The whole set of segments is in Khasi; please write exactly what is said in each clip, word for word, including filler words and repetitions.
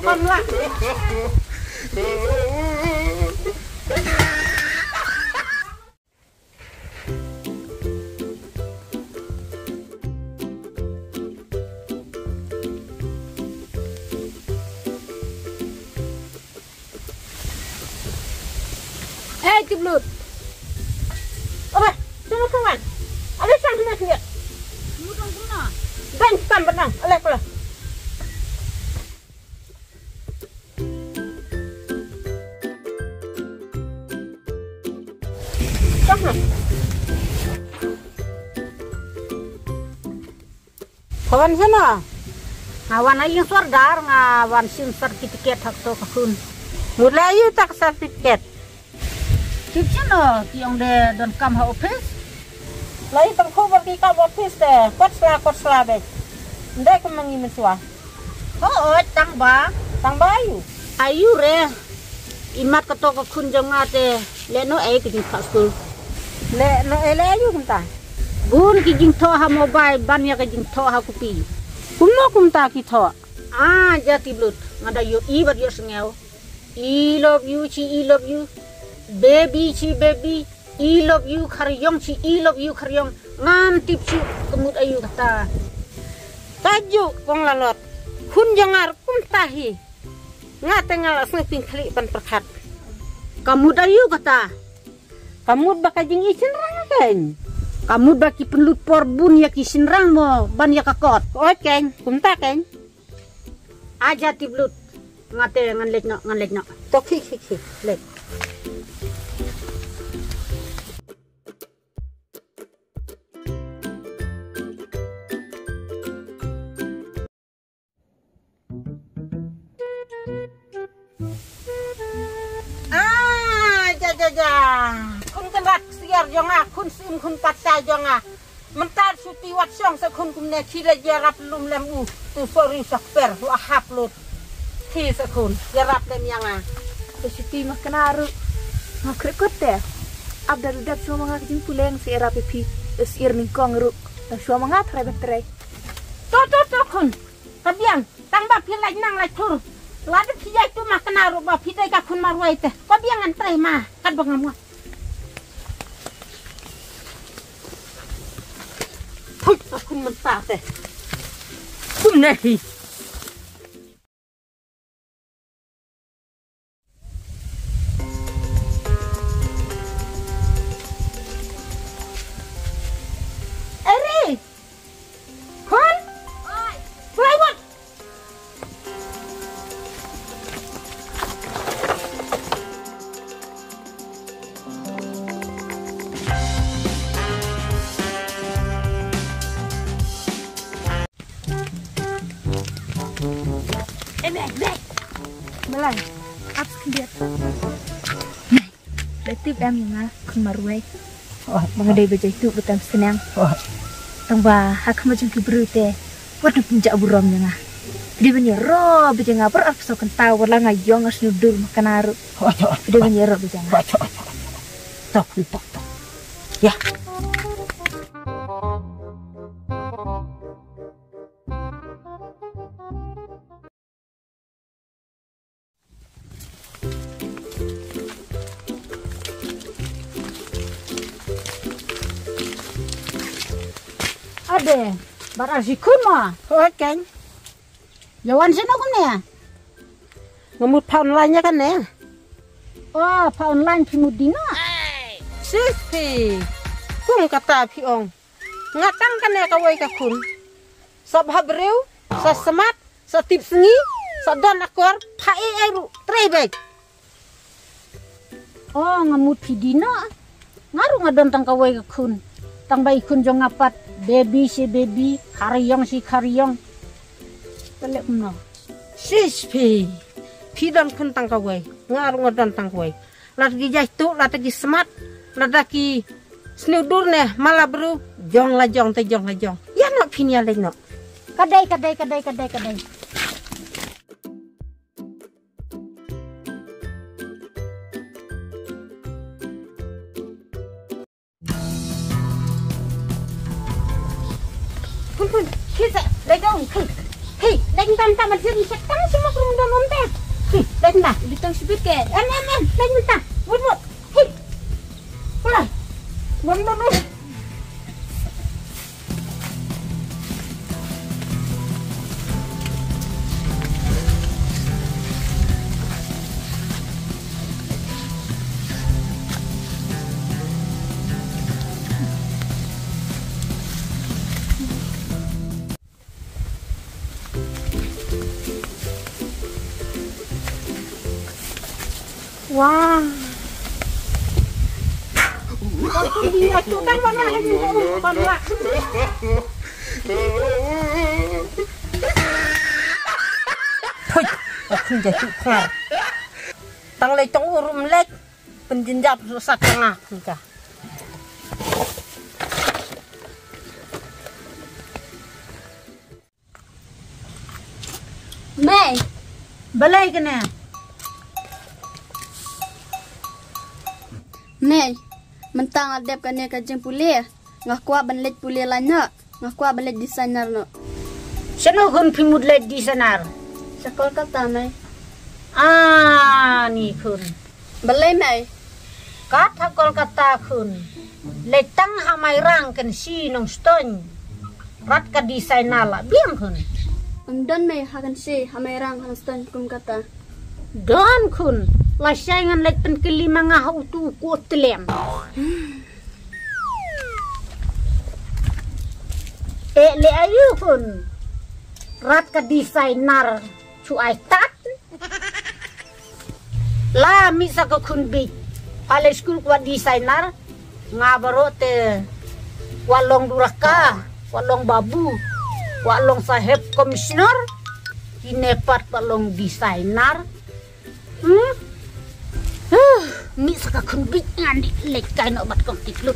Pam lah. Eh, Tiplut. Ora, tengok kawan. Ada sang kena kena. Mudang kena. Dan kam benang. Alek lah. Kawan sana. Nga wan ai ïing sordar, nga wan shim certificate ha kato ka khun. Mut la ïoh ta ka certificate? Tip shano, ki ong de donkam ha office. Lai tang khubor ki kam office te, kot sla, kot sla beit. Ndai kum ma ngi mynshuwa. Hooid, tang ba. Tang ba aïu? Aïu re. Imat kato ka khun jong nga te, leh noh ei ka jingphah skul. Leh noh ei leh aïu kumta? Bun ki jingthoh ha mobile ban ïa ka jingthoh ha kupi. Kumno kumta ki thoh? Ah, ja Tiplut, nga da ïohi bad ïohsngew. I love you, chi I love you. Baby, chi baby. I love you, khariong, chi I love you, khariong. Ngam tip shuh ka mut aïu kata. Kajuh kong Lalot. Khun jong nga kumta hi. Nga te nga la sngew pynkhlieh ban pyrkhat. Ka mut aïu kata? Ka mut ba ka jingïeit shynrang kein. Ka mut ba ki pynlut por bun ïa ki shynrang mo ban ïa ka kot. Oi kein, kumta kein. Aja Tiplut. Nga te ngan leit noh, ngan leit noh. To khie, khie, khie, leit. Ah, ja, ja, ja. Khun kynrad ksiar jong nga, khun sim, khun patta jong nga. Mynta shuti wat shong sa khun kumne, khie leit ïarap lum lem u. Tu sori sa kper, u ahap lut. Khie sa khun, ïarap lem ïa nga. Te shuti ma kane ruh. Nga khreh kut te. Ap da dep shuwa ma nga ka jingpule nga sa ïarap ïa phi. Syiar nyngkong ruh. Tang shuwa ma nga trai ban trai. To, to, to khun. Ka biang, tang ba phi lait nang lait thur. Lada phi ïai tu ma kane ruh ba phi dei ka khun marwei te. Ka biang ngan trei ma, kat ba ngam ngat. Phuit, ka khun mynta te. Kumne hi. Eri! Khun! Oi! Plywood! Eh, Mei, Mei. Balei? Ap khyndiat. Mei, da tip em ïa nga, khun marwei. Oh, ba nga dei ba jaituh ba tam sniang. Oh. Tang ba ha khmat jong ki briew te, wat nym pynjah burom ïa nga. Phi dei ban ïaroh beit ïa nga, baroh arphew saw kynta, wat la nga ïong nga sniew dur ma kane ruh. Oh, oh, oh. Phi dei ban ïaroh beit ïa nga. Oh, oh, oh. Tok, tok, tok. Ïa. Ade, bar ar shi khun mo? Hooid kein. Ïa wan shano kumne? Nga mut phah online ïa kane. Oh, phah online phi mut dino? Sis phi. Kum kata phi ong. Nga tang kane kawei ka khun. Sa bha briew, sa smat, sa tip sngi, sa don akor, phah ei ei ruh, trei beit. Oh, nga mut phi dino. Nga ruh nga don tang kawei ka khun. Tang ba i khun jong nga pat, baby shi baby, khariong shi khariong. Te leh kumno? Sis phi. Phi don khun tang kawei. Nga ruh nga don tang kawei. Lada ki jaituh, lada ki smat, lada ki sniew dur ne, ma la briew, jong la jong te jong la jong. Ïa noh phin ïa leit noh. Ka dei, ka dei, ka dei, ka dei, ka dei. Khun khun, khie sa, leit dong, khie. Khie, leit dong tam tam, shet tang shet mok rung dong om te. Tang shibit ke. Em, em, em, leit mynta. Wut, wut. Hei. Wala. Wut, wut, wut. Wah. Phuit, aku jatuh khar. Tang lei tong urum lek, penjenjap susah tengah kita. Mei. Balei kane? Mei, mynta nga dep kane ka jingpule. Nga kwah ban leit pule lai noh. Nga kwah ban leit designer noh. Shano khun phi mut leit designer? Sha Kolkata, mei. Ah, ni khun. Balei mei? Kat ha Kolkata khun. Leit tang ha Mairang kan shi Nongstoiñ. Rat ka designer la biang khun. Ym don mei ha kan shi ha Mairang ha Nongstoiñ kum kata. Don khun. Lashai ngan leit pynkylli ma nga ha utu u ko tlem. Te le ayu khun. Rat ka designer. Chu ai tat. La mih sa ka khun bit. Pale skul kwah designer. Nga baroh te kwah long duraka, kwah long babu, kwah long saheb commissioner. Kine pat kwah long designer. Hmm? Huh, mih sa ka khun bit ngan di leit kai noh bad kong tiplut.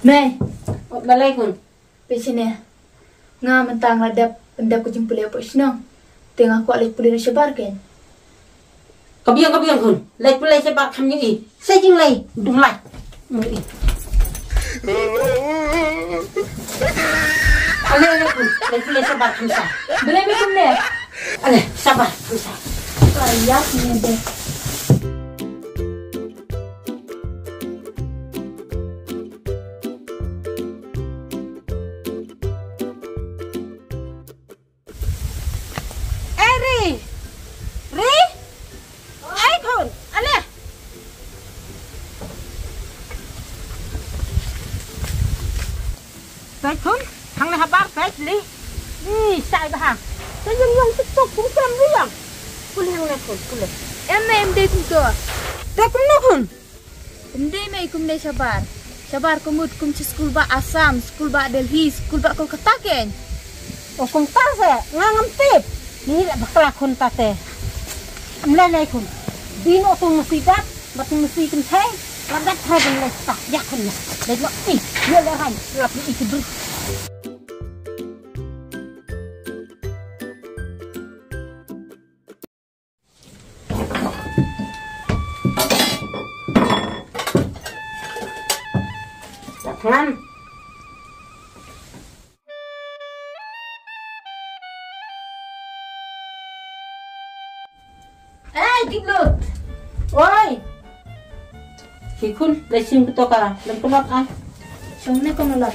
Mei. Oh, balei khun? Pei shane. Nga mynta nga la dep pyndep ka jingpule hapoh shnong. Te nga kwah leit pule na shabar kein. Ka biang, ka biang khun. Leit pule shabar kham ïohi. Sa jinglei. Dum lai. Ïohi. Ale, ale khun. Leit pule shabar kham sa. Balei mei kumne? Ale, shabar kham sa. Ka ïap ne de. Eh, Ri! Ri! Ai khun, ale! Peit khun, hangne habar peit li. Ih, shai bha. Te ïeng ïeng tik tok kum khlem ri ïeng. Pule hangne khun, pule. Em, em dei kumto. Te kumno khun? Ym dei mei kumne shabar. Shabar ka mut kum shi skul ba Assam, skul ba Delhi, skul ba Kolkata kein. O kumta se, nga ngam tip. Ni la bakla khun ta te. Ym lei lei khun. Dino tu musi dat, ba tu musi kynthei, la dat hai ban lei ta. Ya khun ya. Lei lo i, ya le rai, lap ni i kidru. Ngan. Eh, Diplut. Oi. Ki khun, lei sing betok ah. Lem pelot ah. Song ne kono lot.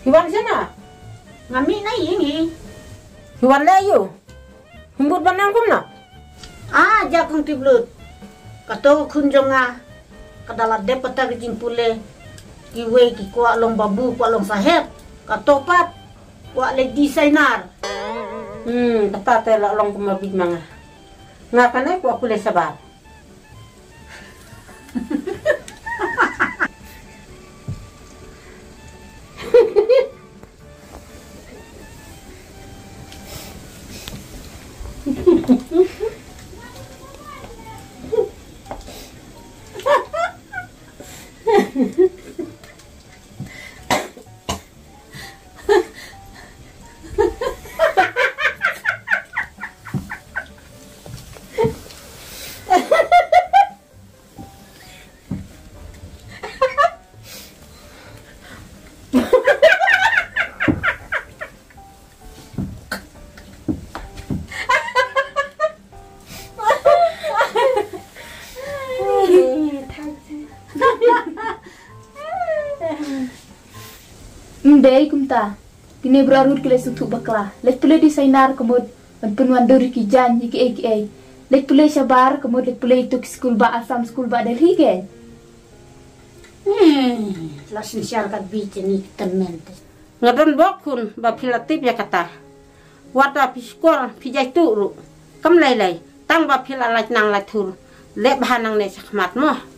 Hi wan shano? Nga mih na ïing hi. Hi wan leh aïu? Hi mut ban nang kumno? Ah, ja kong Tiplut. Kato ka khun jong nga. Ka da la dep kata ka jingpule. Kiwei ki kwah long babu, kwah long saheb. Kato pat kwah leh designer. Hmm, kata te la long kumba bit ma nga. Nga kane kwah pule shabar. Ei kumta, kine baroh arngut ki leit sngewthuh bakla. Leit pule designer ka mut ban pynwandur ïa ki jaiñ ïa kiei kiei. Leit pule shabar ka mut leit pule ïa ki skul ba Assam, skul ba Delhi kein. Hmm, la synshar ka bit ni tymmen te. Nga don bok khun ba phi la tip ïa kata. Wat la phi shkor phi jai tuh ruh. Kam lei lei, tang ba phi la lait nang lait thur. Leh bha nangne shakhmat mo.